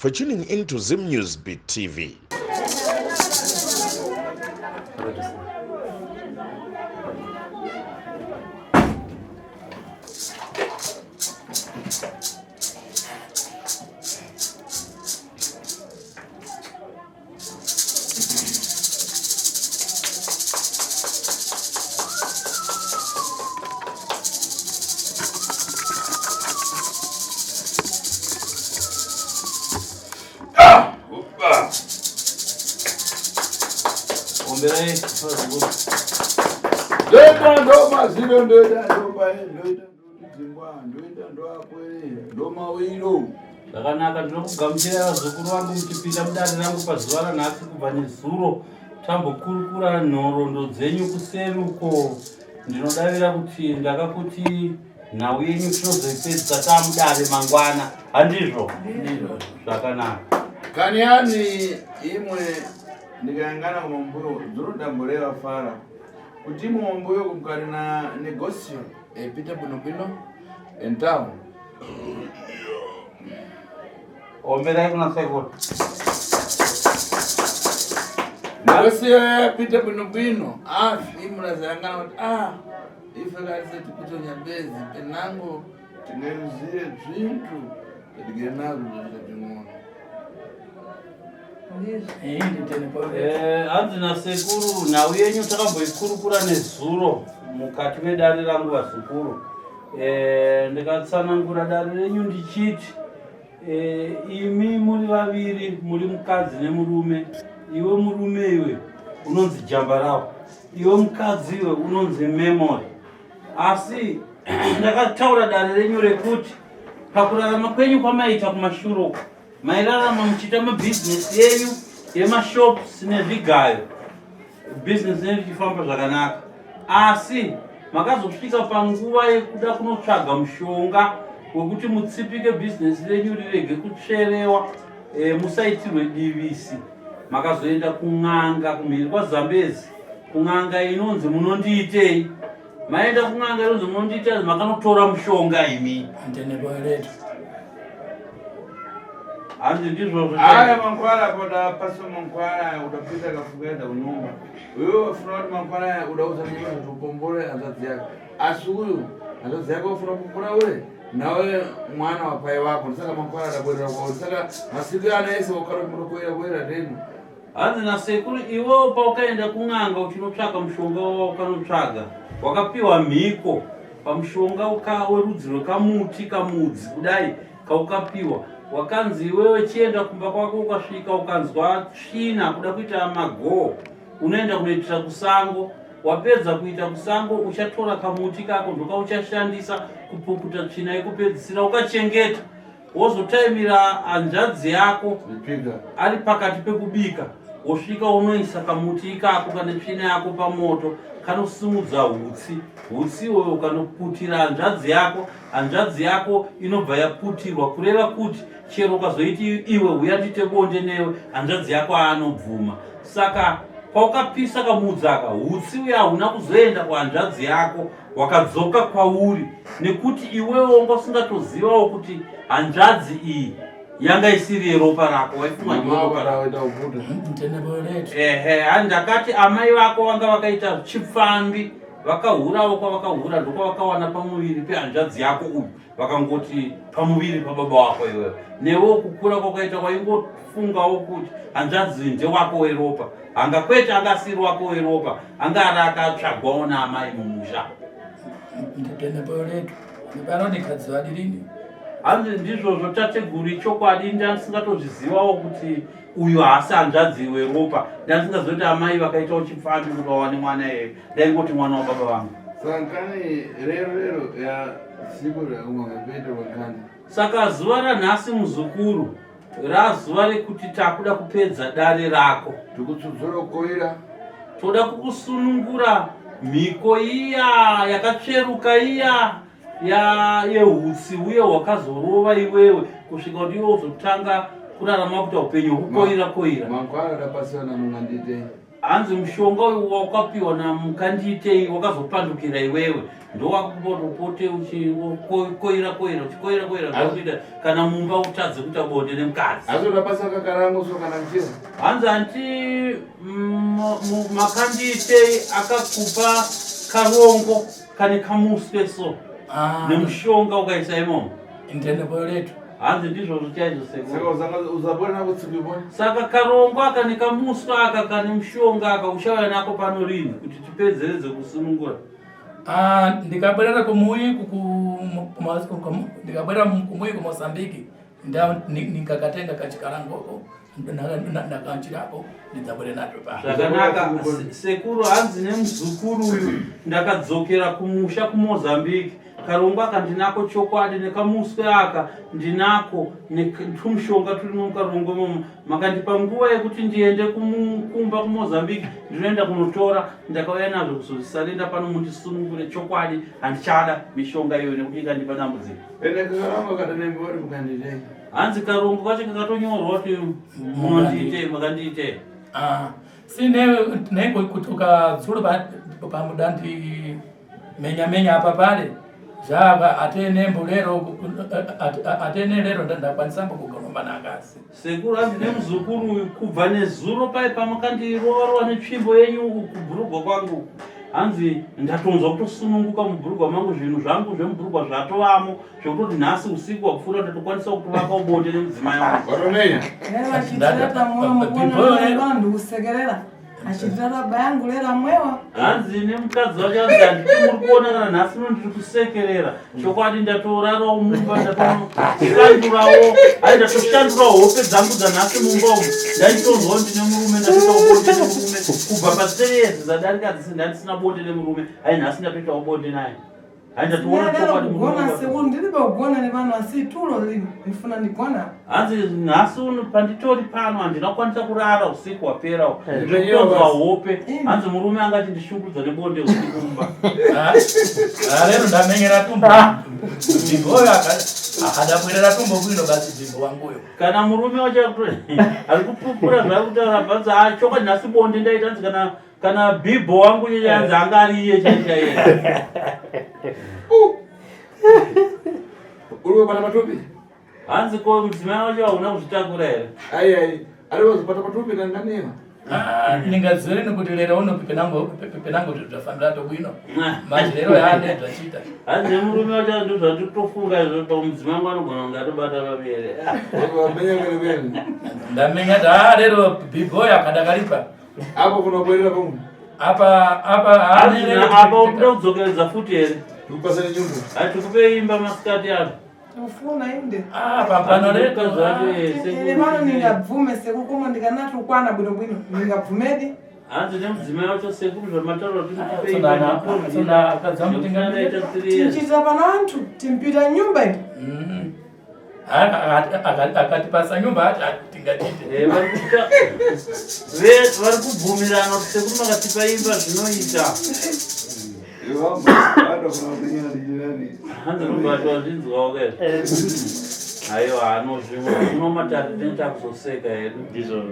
for tuning in to Zim News Beat TV. Ndoita ndomaziro ndoita ndopae ndoita ndodzingwa ndoita ndoapwere ndomawiro. Zvakanaka, ndinokugamuchirai vazukuru vangu muchipinda mudare rangu pazuva ranhasi. Kubva nezuro tambokurukura nhoroondo dzenyu kuseri uko. Ndinodavira kuti ndakakuti nhau yenyu tinozoipedzisa tamudare mangwana, handizvo? Zvakanaka. Kani yani imwe ndikayangana kumambuyo dzinodamboreva fara kuti imwe mambuyo kumukani na negosio epita bwinobwino então Omberai kuna sekuru. Negosio yapita bwinobwino afi imwe kuti ah ife karise tipito nyabezi penango tingaizire zvintu tatigere nazvo zvochita bzing'ono. Hanzi nasekuru, nhau yenyu takamboikurukura nezuro mukati medare rangu vazukuru. Ndikatsanangura dare renyu ndichiti imi muri vaviri, muri mukadzi nemurume. Iwe murume iwe unonzi Jambarawo, iwe mukadzi iwe unonzi Memory. Asi ndakataura dare renyu rekuti pakurarama kwenyu kwamaita kumashure uku, mairarama muchiita mabhizinesi yenyu yemashops nezvigayo, bhizinesi yenyu ichifamba zvakanaka. Asi makazosvika panguva yekuda kunotsvaga mushonga wekuti mutsipike bhizinesi renyu rirege kutsverewa, musaitirwe divisi. Makazoenda kun'anga kumhiri kwaZambezi, kun'anga inonzi Munondiitei. Maenda kun'anga inonzi Munondiitei, makanotora mushonga imi. Hanzi ndizvozvo. Aya mankwala poda paso mankwala udapita kafukaenda kunyumba wewe wafuna kuti mankwala aya udauza nyumba kuti upombole hanzvadzi yako, asi uyu hanzvadzi yako ufuna kupombora ule nawe mwana wapai wako, ndisaka mankwala adabwerera kwauri, saka masiku ana ese wakara kunokoera kuera tenu. Hanzi nasekuru, iwewo paukaenda kun'anga uchinotsvaka mushonga wawakanotsvaga, wakapiwa mhiko pamushonga werudzi rwekamuti kamudzi kudai kaukapiwa. Wakanzi iwewe chienda kumba kwako, ukasvika ukanzwa tsvina kuda kuita magoo, unoenda kunoitira kusango. Wapedza kuita kusango, uchatora kamuti kako ndokauchashandisa kupukuta tsvina yekupedzisira, ukachengeta, wozotaimira hanzvadzi yako ari pakati pekubika, wosvika unoisa kamuti ikako kane tsvina yako pamoto, kanosimudza hutsi. Hutsi iwoyo ukanoputira hanzvadzi yako, hanzvadzi yako inobva yaputirwa, kureva kuti chero ukazoiti iwe huya ndiite bonde newe, hanzvadzi yako aanobvuma. Saka paukapisa kamudzi aka, hutsi uya hauna kuzoenda kuhanzvadzi yako, wakadzoka kwauri, nekuti iwewo wanga usingatozivawo kuti hanzvadzi iyi yanga isiri yeropa rako, waifunga ndiropa rako. Ehe, handakati amai vako vanga vakaita chipfambi, vakahurawo kwavakahura, ndokwavakawana pamuviri pehanzvadzi yako uyu, vakangoti pamuviri pababa wako iwewe. Newewo kukura kwakaita waingofungawo kuti hanzvadzi ndewako weropa, hanga kwete, anga asiri wako weropa, anga ari akatsvagwawo naamai mumusha. Hanzi ndizvozvo tateguru, ichokwadi, ndasingatozvizivawo kuti uyu haasi hanzvadzi weropa, ndasingazivi kuti amai vakaitawo chipfambi kuti vawane mwana iyeyo, ndaingoti mwana wababa vangu. Saka rero rero ya siku raumwe. Saka zuva ranhasi muzukuru razuva rekuti takuda kupedza dare rako. Tikutsudzura koira. Toda kukusunungura mhiko iya yakatsveruka iya ya yehutsi uye hwakazorova iwewe kusvika kuti iwe uzotanga kurarama kuita upenyu hwekukoira koira. Mankwala rapasiwa naMunganditei. Hanzi mushonga uyu wakapiwa naMukandiitei wakazopandukira iwewe. Ndowakupa kuti upote uchikoira koira uchikoira koira ndokuita kana mumba utadze kuita bonde nemukadzi. Asi unapasa kakarango so kana mchira. Hanzi anti makandiitei akakupa karongo kane kamuswe so Ah, nemushonga ukaisa imomo. Ndende boyo letu. Hanzi ndizvozvo chaizvo sekuru. Saka uzabona kutsiku ibona. Saka karongo aka nekamuswe aka kane mushonga aka uchauya nako pano rini kuti tipedzeredze kusunungura. Ah, ndikabwerera kumuyi ndikabwerera kumuyi ku Mozambique ndikakatenga kachikarangoko ndakanchirako ndidzabwere nato pa. Zvakanaka sekuru hanzi nemuzukuru uyu ndakadzokera kumusha kuMozambique karongo aka ndinako chokwadi nekamuswe aka ndinako netumushonga turimo mukarongo imomo makandipa nguva yekuti ndiende kumba kuMozambique ndinoenda kunotora ndakauya nazvo kuzozvisarenda pano mundisunungure chokwadi handichada mishonga iyoyo nekuti ikandipa dambudziko. Ende karango katanembe uri mukanditei. Hanzi karongo kacho kakatonyorwa kuti munondiitei makandiitei. Ah, si ne neko kutoka dzulo pamudandi menya menya apa pale zvava atene mbolero atene lero ndakwanisa kugonomba nakasi. Sekuru hanzi nemuzukuru uyu kubva nezuro pai pamakandiroorwa netsvimbo yenyu kubhurugwa kwangu hanzi ndatonzwa kutosununguka mubhurugwa mangu zvinhu zvangu zvemubhurugwa zvatovamo zvekutoti nhasi usiku hwapfuura ndatokwanisa kutovaka ubonde nemudzimai wangu. Watomenya. Vachitata mwoyo vanhu kusekerera achitata baba yangu lera mwewa. Hanzi nemukadzi wacho hanzi handiti muri kuona kana nhasi uno ndiri kusekerera chokwadi ndatorarawo mumba ndatoshandurawo hai ndatoshandurawo hope dzangu dzanhasi mumba umu ndaitonzwawo ndine murume ndatoitawo bonde nemurume kubva pa3 years dzadarika dzisi ndandisina bonde nemurume hai nhasi ndatoitawo bonde naye hai ndatoona Ndadaro chokwadi kugona murume sekuru ndiribe kugona nevanhu asi tulo lino ndifuna ndigona. Hanzi nhasi uno panditori pano handina kukwanisa kurara usiku hwapera ndinotonzwa hope hanzi murume anga achindishungurudza nebonde usiku mumba. Ah, lero ndamenyera tumbo. Bimboyo akadabwerera tumbo kwino basi bimbo wanguyo. Kana murume wacho ari kupupura zvaari kutaura bvanzi ah chokwadi nhasi bonde ndaita hanzi kana bhibho wangu iye hanzi anga ari iye chaiye chaiye. Uri kubata matopi? Hanzi ko mudzimai wacho hauna kuzvitakura here? Ai ai. Ari kuzobata matopi kanganiwa. Ah, ndingazive nekuti lero uno penango penango zvafambira to bwino. Manje lero yaane zvachita. Hanzi nemurume wacho ndizvo zvandikutofunga izvo pamudzimai wangu anogona kunge atobata pavere. Wamenya kwene kwene. Ndamenya da lero bimboyo akadakaripa. Apo kunobwerera pomwe. Apa apa Hanzi apa ukuda kudzokeredza futi here? Tikupasane nyumba. Hatikupe imba masikati ano. Ufuna inde. Ah, pano Mukadzi lero. wacho Ine pano ndingabvume sekuru koma ndikanatukwana bwino bwino ndingabvumedi. Hanzi nemudzimai wacho sekuru zvamataura kuti ndikupe Tsona imba tsona akadzambo tingaita. Tinchitira pano anthu timpita nyumba indi. Akatipasa nyumba ati tingachite. Vari kubvumirana kuti sekuru makatipa imba zvinoita. Hanzi Robert wazvinzwawo ke aiwa anozvimwe unomatari tinenge takuzoseka hedu. Ndizvo.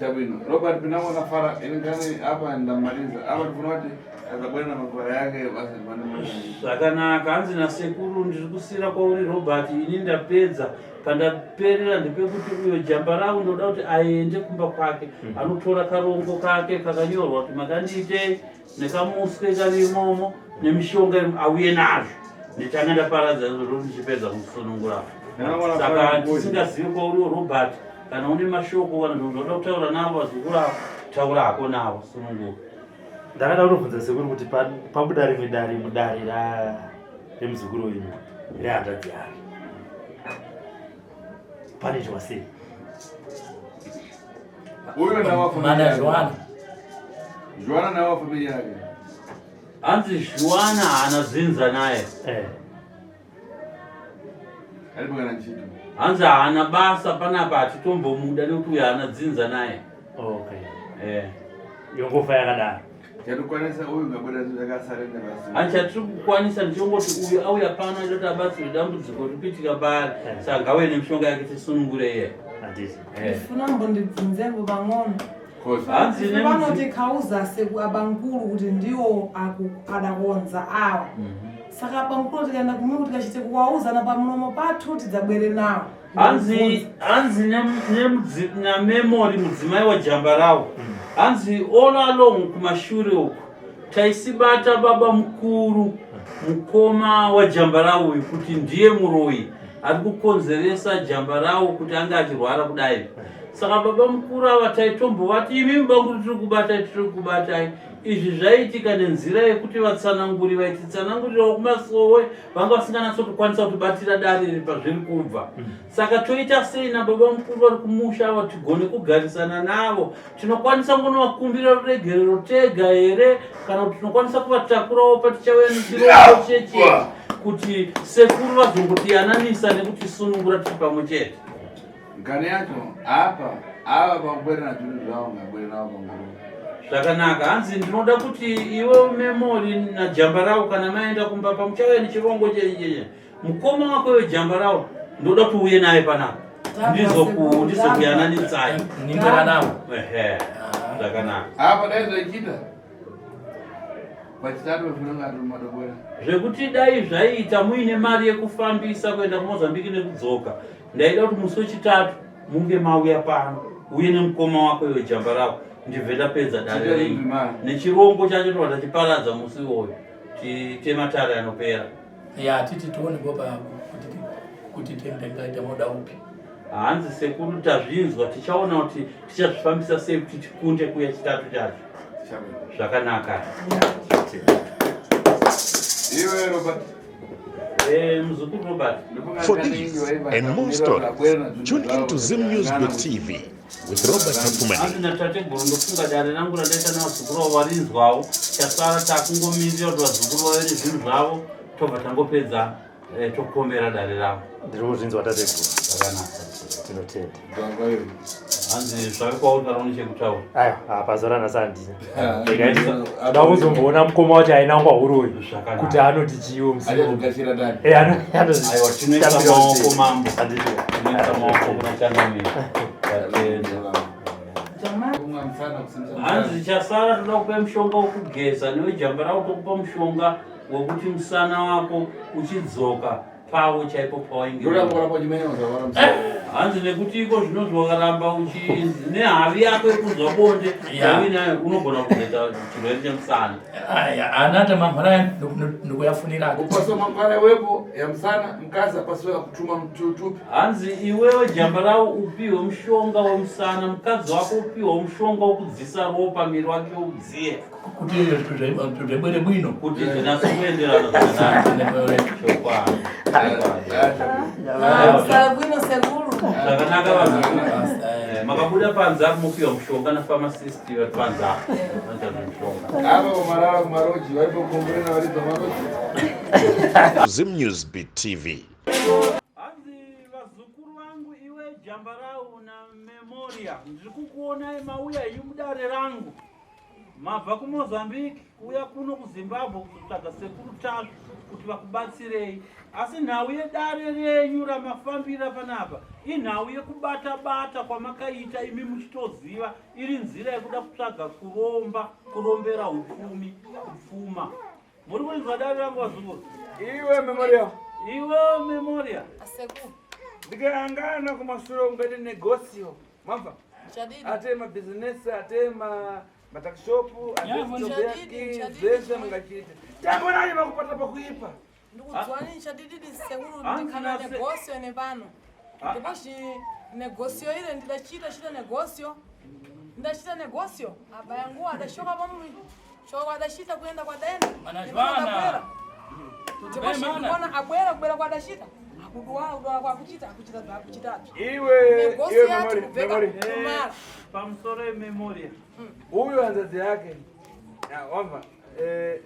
Chabwino. Robert pinango akafara ini kani apa ndamaliza. Apa tifuna kuti azabwera na mapara yake basi pane mwana. Zvakanaka hanzi nasekuru ndiri kusira kwauri Robert ini ndapedza pandaperera ndepekuti uyo jamba rangu ndoda kuti aende kumba kwake anotora karongo kake kakanyorwa kuti makandiitei nekamuswe kari imomo nemishonga auye nazvo nditanga ndaparadza izvozvo ndichipedza kumusunungura. Saka tisingazivi kwauriwo Robert kana une mashoko kana zvinhu zvauda kutaura navo vazukuru avo taura hako navo sununguka. Ndakada kutobvunza sekuru kuti pabuda rimwe dare mudare remuzukuru wenyu rehanzvadzi yake panoitwa sei? Uyo nawa Mana familia. Joana. Joana nawa familia yake. Hanzi Joana haana zinza naye. Alipo kana ntchito. Hanzi haana basa panapa hatitombomuda nekuti uyo haana dzinza naye. Okay. Yongofa yakadaro. Chatikwanisa uyu ngabuda zvakasarenda basi. Hanzi chatiri kukwanisa ndichongoti uyu auya pano aida kuti abatsirwe dambudziko riri kuitika paari saka ngauye nemishonga yake tisunungure iye. Handiti. Ndifuna mbondibvunzepo pang'ono. Hanzi Vanoti kauza seku abankuru kuti ndiwo adakonza awa. Saka abankuru tikaenda kumwe kuti kachite kuwauzana pamulomo pathu tidzabwere nawo. Hanzi hanzi naMemory mudzimai waJamba rawo. Hanzi all along kumashure uku taisibata baba mukuru mukoma waJamba rawo uyu kuti ndiye muroyi ari kukonzeresa Jamba rawo kuti ange achirwara kudai. Saka baba mukuru ava taitombovati imi banguru tiri kubatai, tiri kubatai. Izvi zvaiitika nenzira yekuti vatsananguri vaititsanangurirawo kumasowe vanga vasinganyatsokukwanisa kutibatira dare iri pazviri kubva. Saka toita sei nababa mukuru vari kumusha ava tigone kugarisana navo? Tinokwanisa kunovakumbira ruregerero tega here, kana kuti tinokwanisa kuvatakurawo patichauya nechirongo cheche kuti sekuru vazongotiyananisa nekutisunungura tiri pamwe chete? Ngani yacho apa ava pakubwerera zvinhu zvavo ngabwerera navo panguva. Zvakanaka. Hanzi ndinoda kuti iwe Memory naJamba rawo kana maenda kumba pamuchauya nechirongo chenyu chenye, mukoma wako iwe Jamba rawo ndoda kuti uuye naye panapa ndizokuyananitsai. Ningera nawo. Ehe, zvakanaka. Apa dai zvachiita pachitatu vefunanga ari madobwera. Zvekuti dai zvaiita muine mari yekufambisa kuenda kuMozambique nekudzoka, ndaida kuti musi wechitatu munge mauya pano uye nemukoma wako iwe Jamba rako, ndibve ndapedza dare renyu nechirongo chacho tobva tachiparadza musi iwoyo, tiite matare anopera. Ya, titi tione bopa kuti tingaita moda upi. Hanzi sekuru tazvinzwa, tichaona kuti tichazvifambisa sei kuti tikunde kuya chitatu chacho. Zvakanaka. Iwe Robert. Muzukuru Robert. For these and more stories, tune in to Zim News TV with Robert Hanzi Tapumani. natateguru ndofunga dare rangu randaita navazukuru vavo varinzwawo. Chasara takungomirira kuti vazukuru vave nezvinhu zvavo, tobva tangopedza tokombera dare ravo. Ndiri kuzvinzwa tateguru. Zvakanaka. Tinotenda. Hanzi zvave kwauri kana une chekutaura. Aiwa, hapazora nhasi handina. Ndikaita kuzomboona mukoma wacho ainangwa huroyi Zvakanaka. kuti anoti chiwo musi. Achazvigashira dani. Aiwa, tinoisa maoko mambo. Handiti. Tinoisa maoko kuna changamire. Tatenda. Kumwa musana kusimbisa. Hanzi chasara toda kupa mushonga wekugeza newejamba rako, tokupa mushonga wekuti musana wako uchidzoka pawo chaipo pawainge. Ndoda kurapa chimene uzavara musana. Hanzi nekuti iko zvinozvi wakaramba uchi nehavi yako yekunzwa bonde yauinayo unogona kuzoita chirwere chemusana. Aya, anata mamhara ndikuyafunira. Upaswa mangwana wepo ya musana mkazi apaswa kutuma mtutupi. Hanzi iwewe Jamba rawo upiwe mushonga wemusana, mukadzi wako upiwe mushonga wekudzisa ropa miri wake udziye Kuti zvebwere bwino. Kuti zvinatso kuenderana zvakanaka. Chokwadi. Sara bwino sekuru. Zvakanaka vazukuru. Makabuda panze apo mupiwa mushonga napharmacist vari panze apo. Vanoita zvemushonga. Apa kumarara kumaroji vari pakukomborera vari pamaroji. Zim News Beat TV. Hanzi vazukuru vangu iwe Jamba rawo na Memoria, ndiri kukuonai mauya henyu mudare rangu. Mabva kuMozambique kuuya kuno kuZimbabwe kuzotsvaga sekuru Tasvu kuti vakubatsirei. Asi nhau yedare renyu ramafambira panapa inhau yekubata bata kwamakaita imi muchitoziva iri nzira yekuda kutsvaga kuromba, kurombera upfumi, kupfuma. Muri kunzwa dare rangu vazukuru? Iwe Memoria. Iwe Memoria. Sekuru. Ndikayangana kumashure ungati negosio. Mabva. Chadidi. Ate mabhizinesi, ate matakishopu, ate Chadidi, stobeki, chadidi. zvese mungachiita. Tambonayo makupata pakuipa. Ndikudzwani chadididi sekuru Hanzi ndikhala negosio nepano. Ndipo negosio ile ndidachita chita negosio. Ndachita negosio. Aba yangu adashoka pamwe. Shoka adachita kuenda kwa daenda. Mana Ndipo Joana. adabwera. Ndipo Mana. ndikuona abwera kubwera kwa adachita. Akudwala kudwala kwa akuchita akuchita akuchitatu. Iwe, Negosio iwe yacho Memoria, kubveka Memoria. kumara. Pamusoro yeMemoria. Huyu hanzadzi yake wamva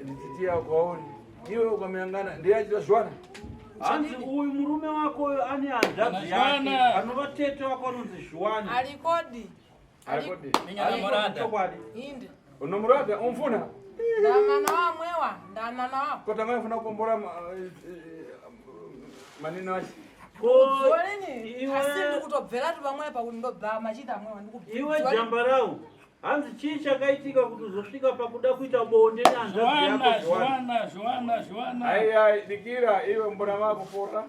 ndichitia kwauri iwe ukamuyangana ndiye achita zwana. Hanzi uyu murume wako uyu ane hanzvadzi yake Juana. anova tete wako anonzi Juana. Alikodi. Alikodi. Minyana morada. Chokwadi. Inde. Unomurada umfuna Ndamana wamwewa, ndanana wao. kotanga ufuna kukombora maneno acho. Ko Zolini, iwe asi ndikutobvera tu pamwe pakuti ndobva machita amwewa iwe Jamba rawo. Hanzi chii chakaitika kuti uzosvika pakuda kuita bonde nehanzvadzi yako Joana? Joana, Joana. Ai ai, dikira iwe mbona makupota.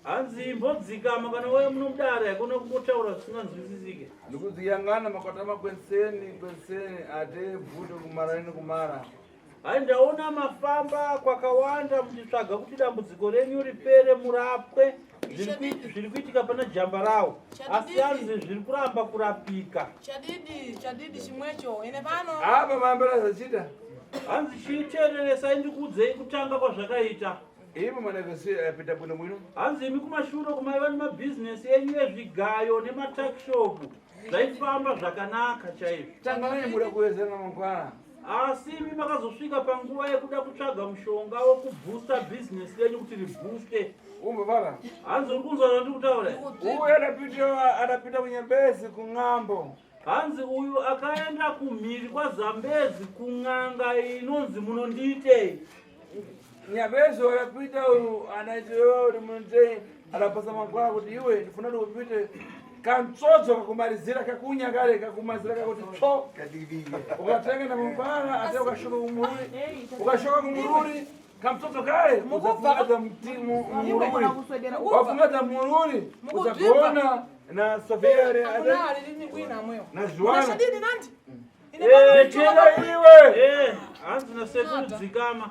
Hanzi imbodzikama kana wauya muno mudare hakuna kumbotaura zvisinganzwisisike. Ndikuziyangana makwatama kwenseni kwenseni ate bvute kumara neni kumara. Hai ndaona mafamba kwakawanda muchitsvaga kuti dambudziko renyu ripere murapwe zviri kuitika pana jamba rawo asi hanzi zviri kuramba kurapika. Chadidi, chadidi chimwecho ine pano. Apa mambera zachita. Hanzi chiteereresai ndikuudzei kutanga kwazvakaita. Ivo manevesi apinda bwino bwino. Hanzi imi kumashure kumaiva nemabhizinesi enyu ezvigayo nematakishopu zvaifamba zvakanaka chaizvo. Tanganai muda kuwedzera mangwana. Asi imi makazosvika panguva yekuda kutsvaga mushonga wekubhusta bhizinesi renyu kuti ribhuste. Umbavara. Hanzi uri kunzwa zvandiri kutaura? Uyu adapita adapita kunyembezi kung'ambo. Hanzi uyu akaenda kumhiri kwaZambezi kun'anga inonzi munondiitei. Nyabezi adapita uyu anaitewa kuti munondiitei adapasa mangwana kuti iwe ndifuna kuti upite kamtsodzo kakumalizira kakunya kale kakumalizira kakuti tso ukatenga na mangwana ate ukashoka kumururi ukashoka kumururi kamtsodzo kale uzafungata mururi wafungata mururi uzagona na Sofia Akunali lini kwina mweyo. na Juana Chadidi nandi. Ine pano Eh, ndichoka iwe Eh, hanzi nasekuru dzikama.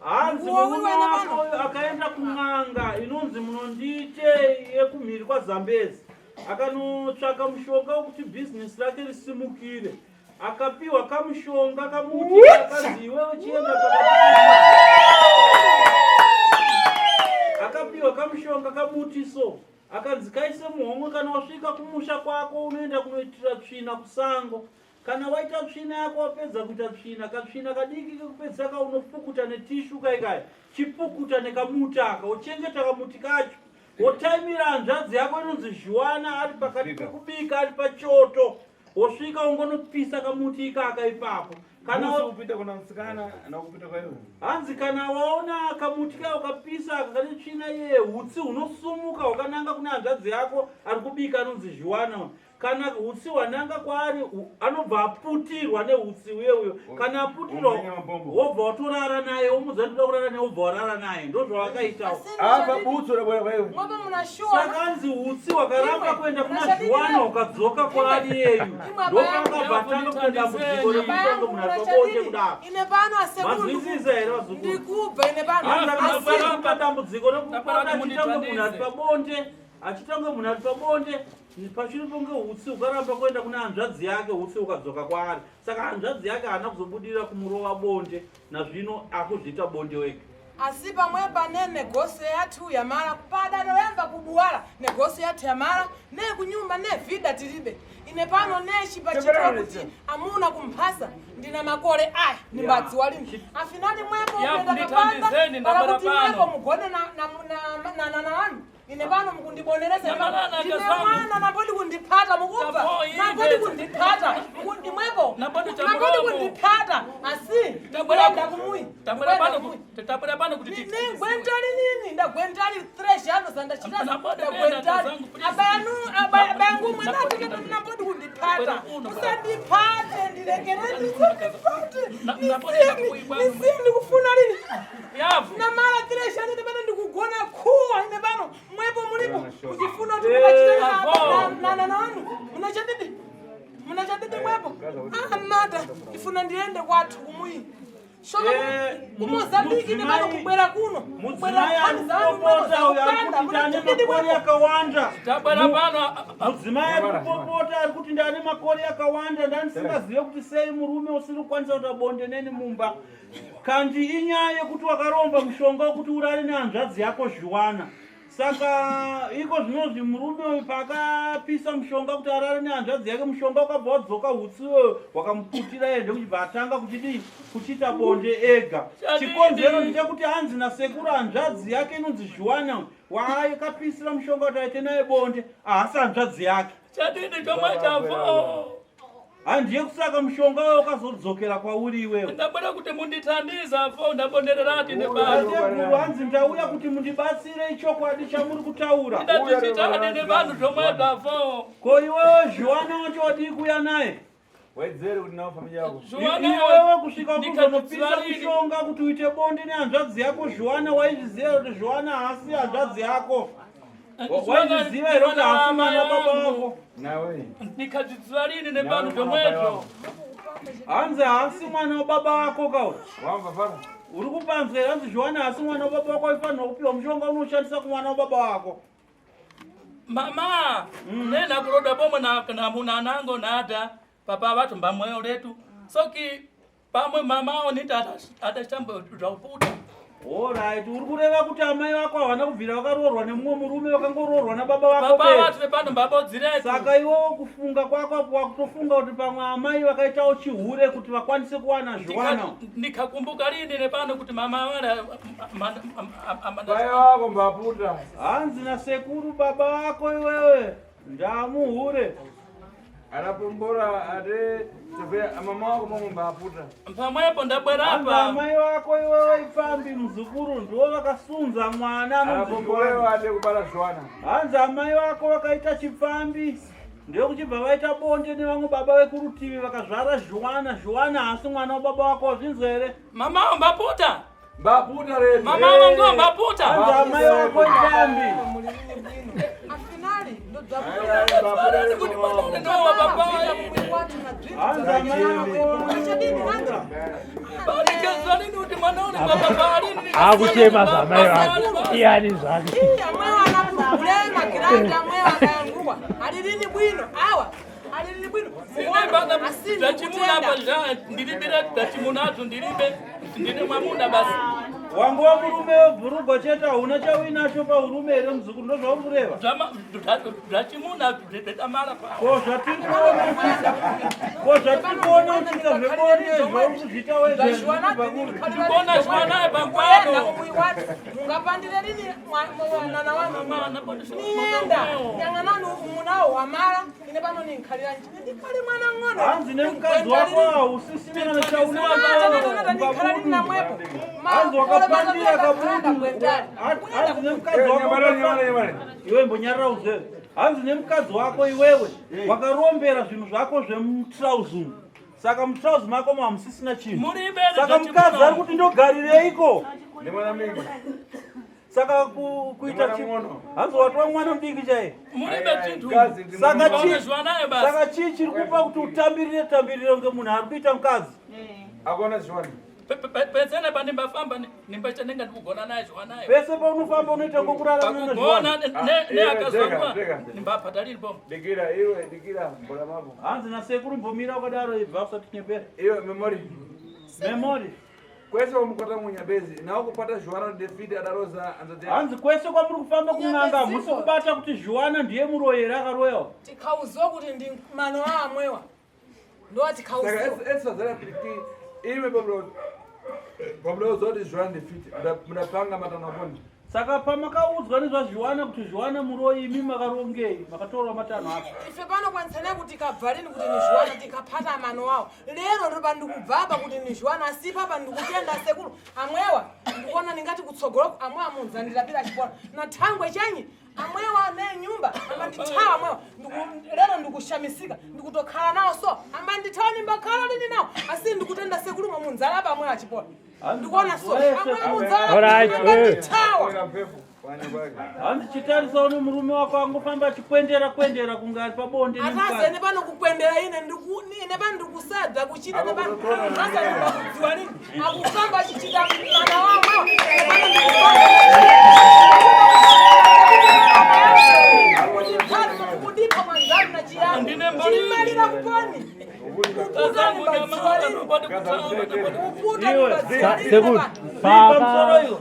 Hanzi Uwo murume uyu ane wako uyu akaenda kun'anga inonzi munondiite yekumhiri kwaZambezi akanotsvaka mushonga wekuti bhizinesi rake risimukire akapiwa kamushonga kamuti akanzi iwe uchienda akapiwa kamushonga kamuti so akanzi kaise muhomwe kana wasvika kumusha kwako unoenda kunoitira tsvina kusango kana waita tsvina yako wapedza kuita tsvina katsvina kadiki kekupedzisa kaunopukuta netishu kaikai chipukuta nekamuti aka wochengeta kamuti kacho wotaimira hanzvadzi yako inonzi Juana ari pakati pekubika ari pachoto wosvika ungonopisa kamuti ikaka ipapo kana Musi kupita kuna msikana na kupita kwa iwe hanzi kana waona kamuti kayo kapisa aka kane tsvina iye hutsi hunosumuka hwakananga kune hanzvadzi yako ari kubika anonzi Juana kana hutsi hwananga kwaari anobva aputirwa nehutsi uye uyo kana aputirwa Womenya mabombo. wobva watorara naye womudza ndoda kurara naye wobva warara naye ndozvawakaitawo apa butsu rabwera kwa iwe Mwepo muna shuwa. Saka hanzi hutsi hwakaramba kuenda kuna Muna Juana shadidi. ukadzoka kwaari iyeyu Imwe abaya- ndopakabva atanga kuita dambudziko Baba yangu rekuita munhu muna ari pabonde chadidi. kudaro Ine pano asekuru mazwisisa here vazukuru ndikubva ine pano. Hanzi Asi akabva dambudziko rekupota Tapara kuti achitanga munhu ari mundithandize. pabonde achitanga munhu ari pabonde pashure ponge hutsi hukaramba kuenda kuna hanzvadzi yake hutsi hukadzoka kwaari saka hanzvadzi yake haana kuzobudirira kumurova bonde nazvino akuzviita bonde wega asi pamwe pane negoso yathu yamala pada noyamba kubuwala negoso yathu yamala ne kunyumba ne vida tilibe ine pano nechipachitwa kuti amuna kumphasa ndina makole aya ni mbadziwa lini afinali mwepo Ya, kupenda kapanda mundithandizeni, pala ndabara kuti mwepo pano. mugone na wanu ine pano mukundiboneresa Nyamalana ndine kazangu. mwana nambodi kundiphata mukubva Tapo, nambodi ine. kundiphata ndimwepo Nambodi nambodi chamuromo. kundiphata asi Tabwera ndikuenda kumuyi Tabwera ndikuenda pano kumuyi. kuti tabwera pano kuti Ndingwentali nini ndagwentali fresh ano zandachita Nambodi ndagwentali kazangu, please. abayanu abayangu mwena nambodi kundiphata Bwera kuno, musandiphate ndilekereni musandipate Nambodi ndakuibwa. nisini ndikufuna lini Yavu. namala fresh ano ine pano ndikugona khuwa ine pano mwepo mulipo muchifuna kuti Avo. mukachita munachadidi munachadidi mwepo amata ndifuna ndiyende kwathu kumuyi shoka kumozambiki ine pano kubwera kuno kubwera mudzimai ari nkhani zanu mwepo kupopota uyo ari zakupanda kuti ndane munachadidi makore mwepo akawanda Tabwera pano Mudzimai ari kupopota ari kuti ndane makore akawanda ndandisingazive kuti sei murume usiri kukwanisa kuita bonde neni mumba kandi inyaya yekuti wakaromba mushonga wekuti urare nehanzvadzi yako Juana saka iko zvinozvi murume uyu paakapisa mushonga kuti arare nehanzvadzi yake mushonga ukabva wadzoka hutsi uyo wakamuputira iye ndekuchibva atanga kuchidii kuchiita bonde ega Chadidi. chikonzero ndechekuti hanzi nasekuru hanzvadzi yake inonzi Juana waakapisira mushonga kuti aite naye bonde haasi hanzvadzi yake chadini chomwe chavo. Handiye kusaka mushonga uyo ukazodzokera kwauri iwewe Ndabwera kuti mundithandize avo ndabondererati nepano. Tateguru hanzi ndauya kuti mundibatsire ichokwadi chamuri kutaura Ndatichitani nevanhu zomwe zvavo. Ko iwewe Juana wacho wadii kuuya naye? Waidzere kuti nawo family yako. Iwewe kusvika kuzonopisa mishonga kuti uite bonde nehanzvadzi yako Zhuwana, waizviziva kuti Zhuwana haasi hanzvadzi yako? Waizviziva here kuti haasi mwana baba wako? Nawe. Ndikazviziva lini nevanhu zvomwezvo. Hanzi haasi mwana wababa wako kauri. Wamva fara. Uri kupanzwa here? Hanzi Zhuwana haasi mwana wababa wako, waifanirwa kupiwa mushonga unoshandisa kumwana wababa wako. Mama, nena kuroda pomwe na na munanango nada papa vatu mbamweyo letu. Soki pamwe mamao nita atashambo zvauputa. Alright, uri kureva kuti amai vako havana kubvira vakaroorwa nemumwe murume, vakangoroorwa nababa vako Papa bedzi. vatu vepano mbabodziretu. Saka iwewo kufunga kwako apo wakutofunga kuti pamwe amai vakaitawo chihure kuti vakwanise kuwana zviwana. Ndikakumbuka lini nepano kuti mama wala Bai wako mbaputa. Hanzi nasekuru baba vako iwewe ndamuhure. Anapombora ate Sofia mama wako mama mbaputa. Pamwepo Hanzi ndabwerapa. amai vako iwewe ipfambi muzukuru ndiwo vakasunza mwana anonzi Anapombolewa Zviwana. ate kubara Zviwana. Hanzi amai vako vakaita chipfambi ndokuchibva vaita bonde nevamwe baba vekurutivi vakazvara Zhuwana. Zhuwana haasi mwana wababa wako, wazvinzwa here? Mama mbaputa. Mbaputa retu. Mama wangu mbaputa. Hanzi amai vako ipfambi. Mulilini bwino afinali Ndowa baba. Hanzi amai vako Ndikazwa lini kuti mwana ule baba alini. Akuchema zvamai vako iyani zvake. Amwewo anapulema kiranda, amwewo akayanguwa alilini bwino awa alilini bwino. Zvachimuna apa ndilibira zvachimunadzo ndilibe ndine mwamuna basi. Wangu wamurume webhurugwa chete, hauna chauinacho paurume here muzukuru? Ndozvauri kureva? Zvachimuna zvetamara pa. Ko zvatiri kuona uchiita, ko zvatiri kuona uchiita zvebonde zvauri kuzviita wega zvirikubva kuri? Ndikuona Zhuwana pangwano. Mungapandire lini mwanana wanu niyenda yang'anani umunawo wamala ine pano ninkhalira nchine ndikhale mwana ng'ono. Hanzi nemukadzi wako hausisina kana Ndikhala lini chaunacho. namwepo. Hanzi wakapandira kabudu. Hanzi nemukadzi wako Nyamara nyamara nyamara. Iwe mbonyarara uzve. Hanzi nemukadzi wako iwewe wakarombera zvinhu zvako zvemutrauzi umu, saka mutrauzi mako mahamusisina chinhu. Muribe Saka mukadzi ari kuti ndogarireiko? Ndi mwana mdiki. Saka kuita Mwana ng'ono. Hanzi watova mwana mudiki chaiye. Muribe chintu. Mukadzi ndi Saka mwana. chii Zhuwanayo basi. saka chii chiri kupa kuti utambirire tambirire kunge munhu ari kuita mukadzi? Akona Zviwana. Petsene pandimbafamba nimbacha nenga ndikugona naye Zhuwanayo. Pese paunofamba unoita ngokurarama Pakugona nazviwana. neakazwangwa Deka, deka. ndimbapata lini pomo. Dikira iwe dikira mbola mako. Hanzi nasekuru mbomira wakadaro, ibva usatinyepera. Iwe memory. Memory. Kwese wamukota munyabezi nawo kupata Zviwana defeat adaroza anzadze. Hanzi kwese kwamuri kufamba kun'anga hamusi kubata kuti Zhuwana ndiye muroyi here akaroyawo? Tikhauziwa kuti ndi mano a amwewa ndowa Saka tikhauziwa. esazara piki iwe pablo. Pablo zoti Zviwana defeat mudapanga matano akoni. Saka pamakaudzwa nezvaZhuwana kuti Zhuwana muroyi, imi makarongei, makatorwa matanho apo? Ife pano kwanisana kuti tikabva lini kuti nizhuwana tikaphata mano awo lero ndopa ndikubvapa kuti nizhuwana asi papa ndikutenda sekuru amwewa ndikuona ndingati kutsogoloko amwewa munzandirapira chipona na thangwe chenyi amwewa ne nyumba amandithawa amwewa. Lero ndikushamisika ndikutokhala nawo so amandithawa nimbakhala lini nawo asi ndikutenda sekuru mwe munzalapa amwewa achipona ndikuona so amwewa munzalapa Alright, eh. amandithawa. Kwera mpepo. Kwanya kwake. Hanzi chitarisawo nemurume wako angofamba achikwendera kwendera kunge ari pabonde nemukadzi. Atazene pano kukwendera ine ine pano ndikusadza kuchita nepano asakudziwa nini akufamba achichita mana wamwe pano ndikufamba mwanzanu na chiyani Ndine mbali. chimalira kuponi Tazangu nyamara nobodi kutamba. kuputa Iwe, Sekuru, Pamusoro iwo.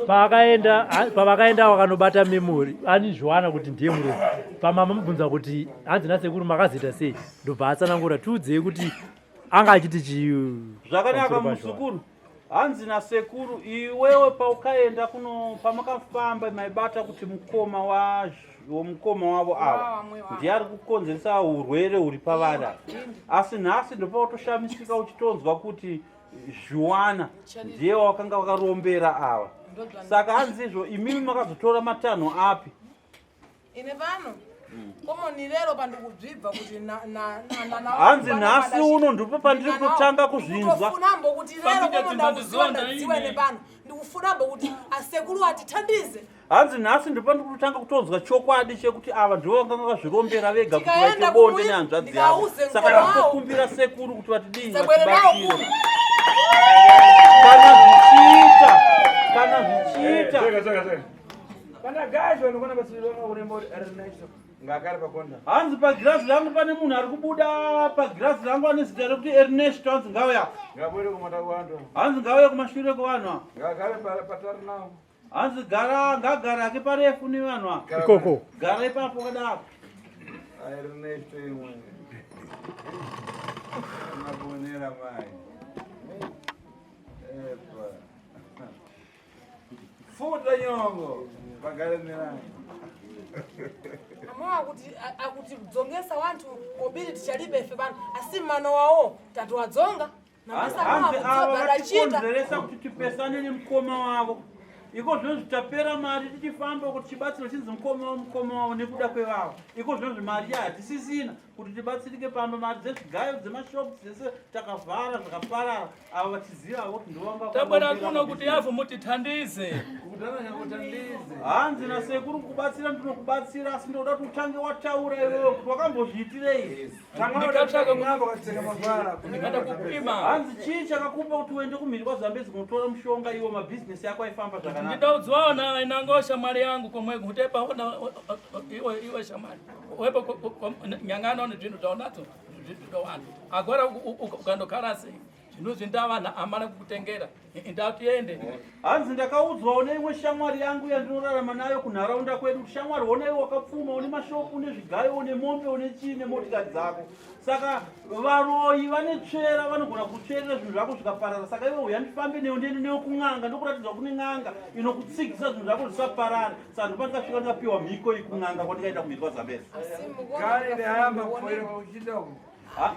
pavakaenda vakanobata Memori ani Zhuwana kuti ndiye muroyi, pamamubvunza kuti hanzi nasekuru makazoita sei, ndobva atsanangura. Tiudzei kuti anga achiti chii Zvakanaka. pamusoro paZhuwana. Muzukuru, hanzi nasekuru iwewe paukaenda kuno pamakafamba maibata kuti mukoma womukoma wavo ava ndiye ari kukonzeresa urwere huri pavari ava, asi nhasi ndopautoshamisika uchitonzwa kuti Zhuwana ndiye wakanga wakarombera ava. Saka hanzi izvo imimi makazotora matanho api? Ine pano Komo ni lero pandikubvibva kuti na na na na Hanzi nhasi uno ndipo pandiri kutanga kuzvinzwa. Ndikutofunambo kuti lero Pambide komo dzimba ndakuziwa ndizonda ndadziwa ine. nepano. Ndikufunambo kuti asekuru atithandize. Hanzi nhasi ndipo pandiri kutanga kutonzwa chokwadi chekuti ava ndivo vanga vakazvirombera vega kuti vaite Tikaenda bonde kumuyi, nehanzvadzi yavo. ndikauze Saka mukoma wawo. ndikukumbira sekuru kuti vatidii, Sebwere nawo vatibatsire kuno. kana zvichiita, kana zvichiita. Hanzi pagirazi rangu pane munhu ari kubuda pagirazi rangu ane zita rekuti Ernesto. Hanzi ngauya, hanzi ngauya kumashure kwevanhu ava. Hanzi gara, ngagara ake parefu nevanhu ava. Ikoko. Gara ipapo kadaro. Ernesto imwe. Mabonera mai. Epa. Futa nyongo. Bagare mirani. Amwe akuti akuti dzongesa wanthu kobiri tichalibe ife pano asi mano wawo tatiwadzonga. Namasa Hanzi ava akudzoga dachita. vatikonzeresa kuti tipesane nemukoma wavo. Iko zvinozvi tapera mari tichifamba kuti chibatsiro chinzi mukoma wavo, mukoma wavo nekuda kwevavo. Iko zvinozvi mari yahatisisina kuti tibatsirike pamba, mari dzezvigayo dzemashopu dzese takavhara zvakaparara. Ava vachiziva avo kuti ndovanga Tabwera kuno kuti yavu mutithandize. Hanzi nasekuru, kubatsira ndinokubatsira, asi ndoda kuti utange wataura iwewe kuti wakambozviitirei. Ndikatsvaka ndikada kupima. Hanzi chii chakakupa kuti uende kumhiri kwaZambezi kunotora mushonga iwo mabhizinesi ako aifamba zvakanaka? Ndidaudziwaona inango shamwari yangu komwe kutepa ona iwe iwe shamwari wepo nyangano nezvinhu zvaunadzo zvinowanda agora ukandokhala sei zvinhu zvindavana amana kukutengera ndatiende. Hanzi ndakaudzwawo neimwe shamwari yangu yandinorarama nayo kunharaunda kwedu kuti shamwari, ona iwe wakapfuma, une mashopu, une zvigayo, une mombe, une chii nemotikari dzako, saka varoyi vane tsvera vanogona kutsverera zvinhu zvako zvikaparara. Saka iwe uya ndifambe newe, ndiende newe kun'anga, ndokuratidza kune n'anga inokutsigisa zvinhu zvako zvisaparare. Saka ndopandikasvika ndikapiwa mhiko iyi kun'anga kwandikaenda kumhiri kwaZambezi. Asi Kare ndahamba mukuona kufoira kuchita uku.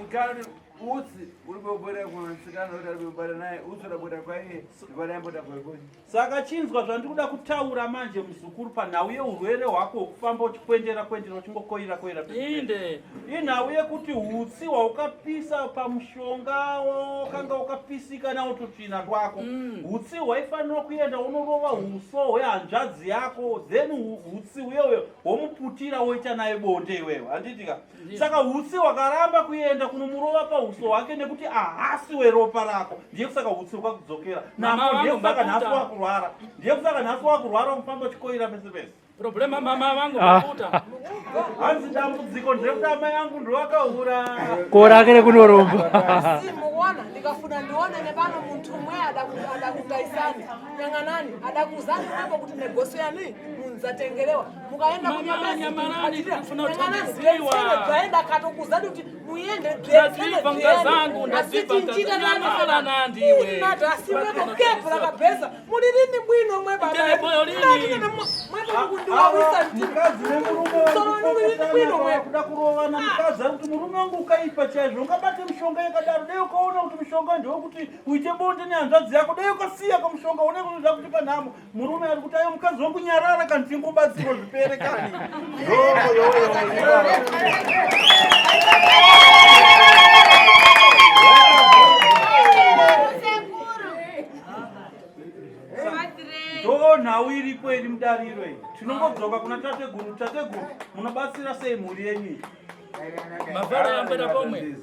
Ikare utsi uri kubera kusikana uri kubera naye utsi urabuda kwaiye ndipadaimboda kwekuri. Saka chinzwa zvandiri kuda kutaura manje muzukuru, panhau yeurwere hwako hwekufamba uchikwendera kwendera, uchingokoira koira. Inde. Inhau yekuti hutsi hwaukapisa pamushonga wakanga wakapisika nawo tutsvina twako, hutsi hwaifanira kuenda unorova uso hwehanzvadzi yako, then hutsi uyewe womuputira woita naye bonde iwewe, handitika? Saka hutsi hwakaramba kuenda kunomurova pauso hwake nekuti ahasi weropa rako. Ndiye kusaka hutsi hwakakudzokera Mama nako. Ndiye vangu kusaka nhasi maputa. wakurwara, ndiye kusaka nhasi wakurwara kufamba uchikoira pese pese. Problema mama vangu maputa. Hanzi dambudziko ndekuti amai angu ndovakahura. Kora kere kunoromba. Asi mukuona ndikafuna ndione nepano munthu umwe adakutaisani nyang'anani adakuzani mwepo kuti negoso yani munzatengerewa mukaenda Mama, nyamarani, ndikufuna kuthandiziwa. bvaenda katokuzani kuti muyende Ndadzibva ngazangu, ndadzibva nyamala nandiwe. asi mwepo kepu rakabheza muli lini bwino mwe Ndele boyo lini. mwepo mukundiwawisa Mukadzi nemurume Solo lini bwino mwe kuda kurovana. Mukadzi ari kuti murume wangu ukaipa chaizvo, ungabate mishonga yakadaro? Dei ukaona kuti mushonga ndewekuti uite bonde nehanzvadzi yako, dei ukasiya kamushonga une kunoda kutipa nhamo. Murume ari kuti ayo mukadzi wangu nyarara kani, tingobatsirwa zvipere kani. Yo, yo, yo, yo. Ndo nhau iripo iri mudariro iyi. Tinongodzoka kuna tateguru. Tateguru, munobatsira sei mhuri yenyu iyi? Mavara yambera pomwe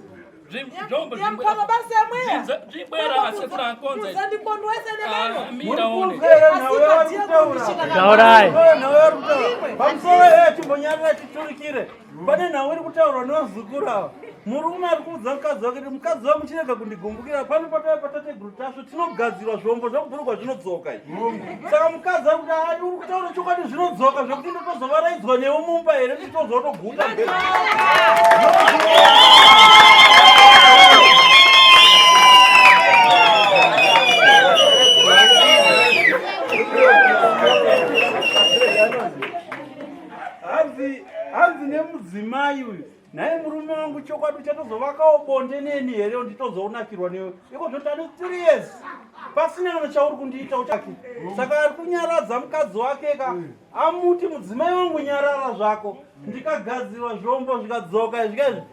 zvombo. Yampama basi yamweya. Zvibwera asekuru akonza. Muzandikondwese nepano. Mira one. Taurai. Pamusoro e timbonyarira titurikire. Pane nhau iri kutaurwa nevazukuru ava. Murume ari kuudza mukadzi wake kuti mukadzi wangu, chirega kundigumbukira. Pano patava patateguru Tasvo tinogadzirwa zvombo zvakubhurukwa zvinodzoka izvi. Saka mukadzi ari kuti ai, uri kutaura chokwadi, zvinodzoka zvekuti ndotozovaraidzwa newe mumba here? Tichitozwa toguta. Hanzi nemudzimai uyu, nhai murume wangu, chokwadi uchatozo kuzovakawo bonde neni here nditozonakirwa newe iko zvino tane 3 years pasina kana chauri kundiita uchaki saka ari kunyaradza mukadzi wake ka amuti mudzimai wangu nyarara zvako ndikagadzirwa zvombo zvikadzoka izvika izvi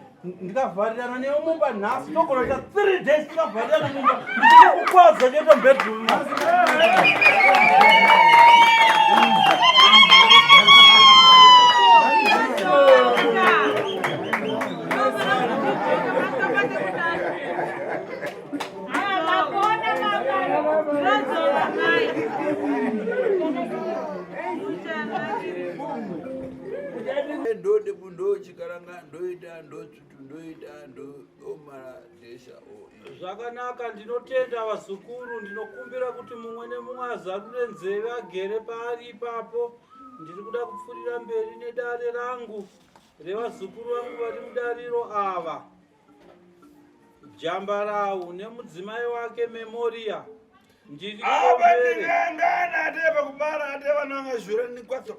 ndikavharirana newe mumba nhasi togona kuita 3 days tikavharirana mumba ndikukwadza chete mubedroom. Ndode ndochikaranga ndoita ndotsvutu ndoita ndomara desha o. Zvakanaka, ndinotenda vazukuru. Ndinokumbira kuti mumwe nemumwe azarure nzeve agere paari ipapo. Ndiri kuda kupfuurira mberi nedare rangu revazukuru vangu vari mudariro ava. Jambarau nemudzimai wake Memoria. Ndiri Apa kumberi. ndingangana ateva kubara ateva nanga zhure nikwatso.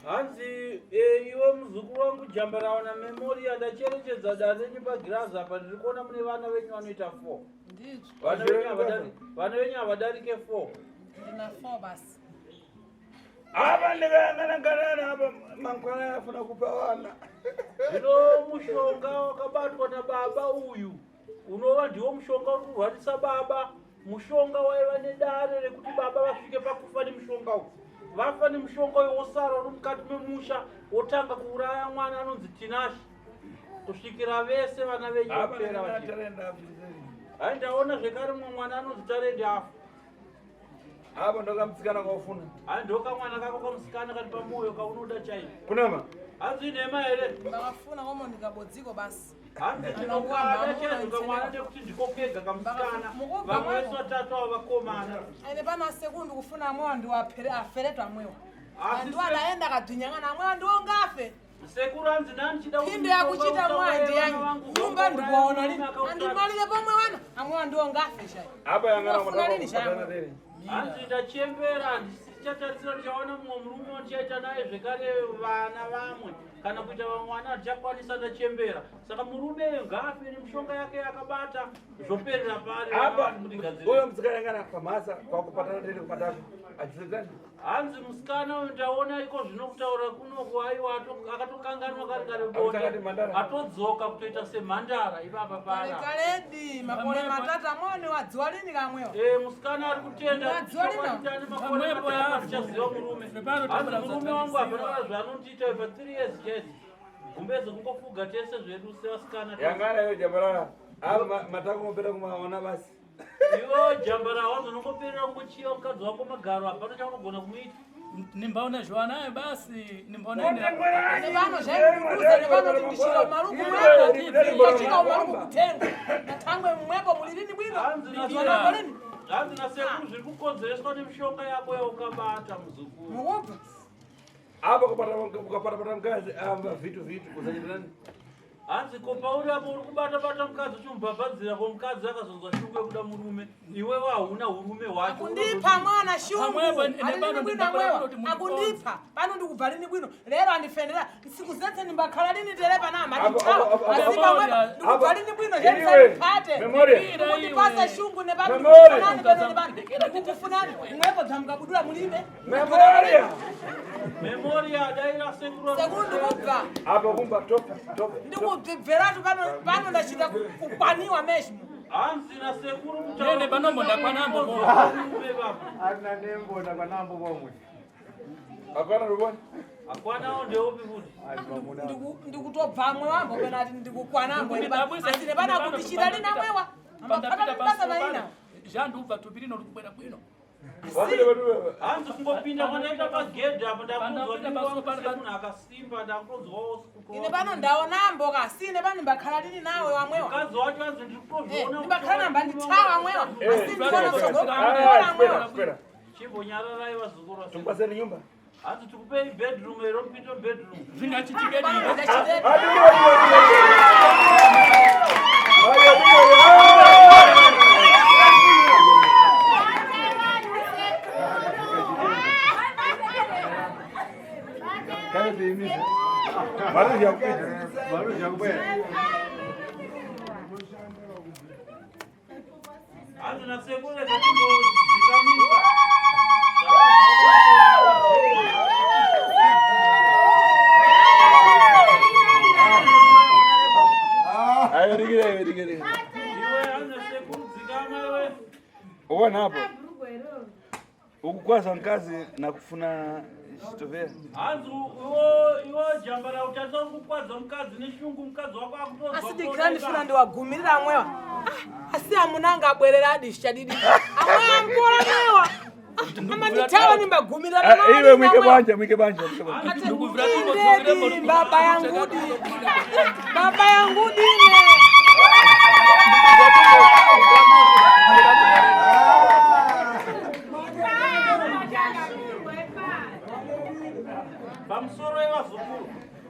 Hanzi iwe muzukuru wangu Jambarau naMemoria, ndacherechedza dare renyu pagirazi apa, ndiri kuona mune vana venyu vanoita 4. Ndizvo. Vana venyu vana venyu havadarike 4. Ndina 4 basi. Apa ndingangana ngana apa mangwana afuna kupa vana. Zvino mushonga wakabatwa nababa uyu unova ndiwo mushonga uri kurwarisa baba. Mushonga waiva nedare rekuti baba vasvike pakufa nemushonga uyu. Vafa nemushonga uyu, wosara uri mukati memusha, wotanga kuuraya mwana anonzi Tinashe kusvikira vese vana venyu Apa vapera ndingangana vachifa. tarenda afiseri. Hai, ndaona zvekare mumwe mwana anonzi Tarendi afa. Apa ndokamusikana kaufuna. Hai, ndokamwana kako kamusikana kari pamwoyo kaunoda chaizvo. Kunama. Hanzi inhema here? Ndakafuna komo ndikabodziko basi. Hanzi ndinokada chaizvo kamwana nekuti ndiko kega kamusikana, Mukubva vamwe mwako. vese vatatu ava vakomana. Ine pano sekundu kufuna amwewa ndiwo aferetwa amwewa. Asi Andiwo adaenda akadhinyangana amwewa ndiwo ngafe. Sekuru, hanzi nani chida kuti Pindo yakuchita mushonga mwa usauraya ndiyanyi. vana vangu, Nyumba ndikuwaona lini. akautaka. Andimalire pomwe wana amwewa ndiwo ngafe chai. Apa yangana Unofuna lini chai? tele. Hanzi ndachembera, handichatarisira ndichaona mumwe murume wandichaita naye zvekare vana vamwe kana kuita vamwe vana, handichakwanisa, ndachembera. Saka murume ngaafe nemishonga yake yakabata, zvoperera pari. Apa Mundigadzirire. uyo musikana yangana pamhasa kwakupatana tele kupatako. Achizedzani. Hanzi musikana uyu ndaona iko zvino kutaura kunoku, aiwa, akatokanganwa kare kare Akuti akati bonde, mhandara. atodzoka kutoita semhandara ipapa Kale para. kaledi makore matatu amwewa niwadziwa lini kamwewa. Musikana ari kutenda. Wadziwa lina? Chokwadi makore Pamwepo matatu yapo. ndichaziva murume. Pepano Hanzi tambura murume wangu hapana zvatandisiwa. zvaanondiita pa 3 years chete, gumbeze kungofuga tese zvedu sevasikana. Yangana yo jabarara. Apa matako mopera kumaona basi. Iwe Jambara, wazonongoperera kungochiva mukadzi wako magaro, hapana chaunogona kumuita. Nimbaona zvoanayo basi, nimbaona ine. Nepano zvaikuza nepano kuti ndichira umaruku mweko ndachika umaruku kutenga natangwe mumweko mulilini bwino Hanzi ndiwanambo lini. Hanzi nasekuru zviri kukonzereswa nemishonga yako yaukabata, muzukuru. Mukubva. Apa ukapata mukadzi amba vitu vitu kusachita nani? Hanzi ko pauri apo uri kubata-bata mukadzi uchimubhabhadzira, ko mukadzi akazonzwa shungu yekuda murume, iwewe hauna urume hwacho. Akundipa mwana shungu. Pamwepo, alilini nepano bwino ndindakwara amwewa kuti mundikonze. akundipa pano ndikubva lini bwino lero andifendera siku zetse ndimbakhala lini tere panama Apo, ndithawa apo, apo, asi apo, pamwepo apo, ndikubva apo. lini bwino Iwe, zvenisandipate Memoria. kundipasa shungu nepano Memoria. ndikufunani pano nepano ndikukufunani mwepo dzamukabudula mulibe. Memoria. Memoria, daira sekuru. Sekuru, ndikubva. Apa kumba top top. Ndikubveratu pano pano ndachita kukwaniwa meshimo. Hanzi nasekuru Nene panombo ndakwanambo bo. murume baba. Arina nembo nakwanambo pomwe. Akwana ruboni. Akwanawo ndeupi futi? Ndikutobva amwe wambo penati ndikukwanambo Ndikundidabwisa, asi nepano nepano akundichira lini amwewa Pandapita ambapata basa paso maina. pano, zhandubva tupi rino rikubwera bwino. Wapinde patuwe. Hanzi kungopinda kwandaita pagedhi apo, Pandapinda paso pano- ndakunzwa munhu akasimba, ndakutonzwawo. Ine pano ndaonambo kasi ine pano ndibakhala lini nawe wamwewa. Mukadzi wacho hanzi ndiri kutozviona. Ndibakhala namba ndithawa amwewa asi ndikuona Spera, tsogolo amwewa. spera. Chimbonyararai vazukuru vasekuru. Tukupaseni nyumba. Hanzi tikupei bedroom ero, mupinde bedroom. Zvingachitike Pano dii? ndachitete. Maruja kubwera. Hanzi nasekuru rega timbodzikamisa. Ayo dikira iwe dikira. Iwe hanzi nasekuru dzikama iwe. Uona hapo. Ukukwaza mkazi na kufuna chitovera. Hanzi iwo iwo jamba rautarisa uri kukwadza mukadzi neshungu mukadzi wako akutozwa. Asi dikira ndifuna ndiwagumirira amwewa. Ah, asi amuna anga abwerera adi chadidi. Amwewa amukora mwewa. Ah, amanditawa nimbagumirira Ah, iwe mwike banja mwike banja mwike banja. Indedi baba yangudi. Baba yangudi ne. Pamusoro yevazukuru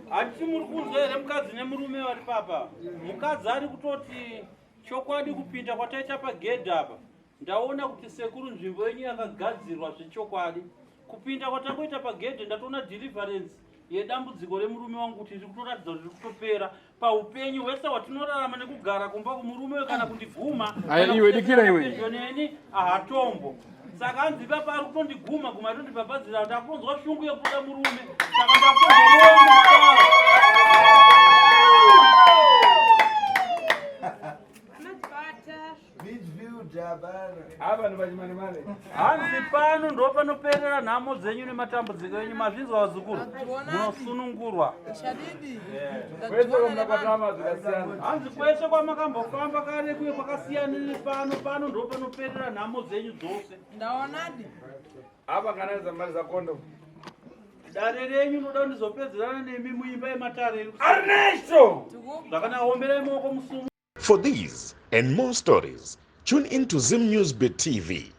hatiti muri kunzwa here mukadzi nemurume vari papa mukadzi ari kutoti chokwadi kupinda kwataita pagedhi apa ndaona kuti sekuru nzvimbo yenyu yakagadzirwa zvechokwadi kupinda kwatangoita pagedhi ndatoona deliverance yedambudziko remurume wangu kuti riri kutoratidza kuti riri kutopera paupenyu hwese hwatinorarama nekugara kumba kumurume uyu kana kundiguma Aya, iwe, dikira iwe. pedyo neni ahatombo saka hanzi ipapa ari kutondiguma guma atondibhabhadzira ndakutonzwa shungu yekuda murume saka ndakutonzwa moyo mukara. Hapa ni pachimane mane. Hanzi pano ndo panoperera nhamo dzenyu nematambudziko enyu mazvinzwa vazukuru munosunungurwa. Chadidi. Kwese kwamakakwatama zvakasiyana. Hanzi kwese kwamakambofamba kare kuye kwakasiyana nepano pano ndo panoperera nhamo dzenyu dzose. Ndaonadi. Hapa kana zamaliza kondo. Dare renyu noda ndizopedzerana nemi muimba yematare iri Ernesto! zvakanaka omberai maoko musumu. For these and more stories, tune in to Zim News Bit TV.